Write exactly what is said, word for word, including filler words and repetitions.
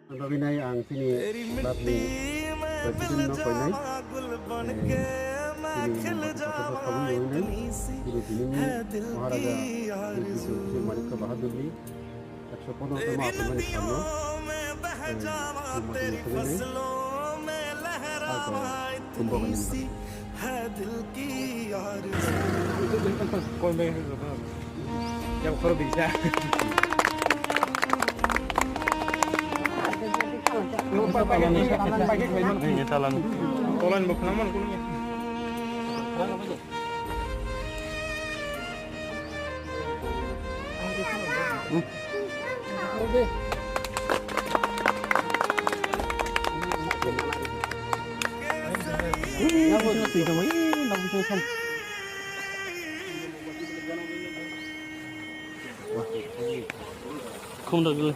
Ang bagwi nai ang chini club ni president no koinai. Eh, chini member ni kotor khe sabui bagwi nai. Chini tini ni Maharaja Bidya Singh Manikya Bahadur ni ekso pondro tama aphimani salno, eh, chini mati ni bagwi nai. Ako, kumbo gani. Khum da gw.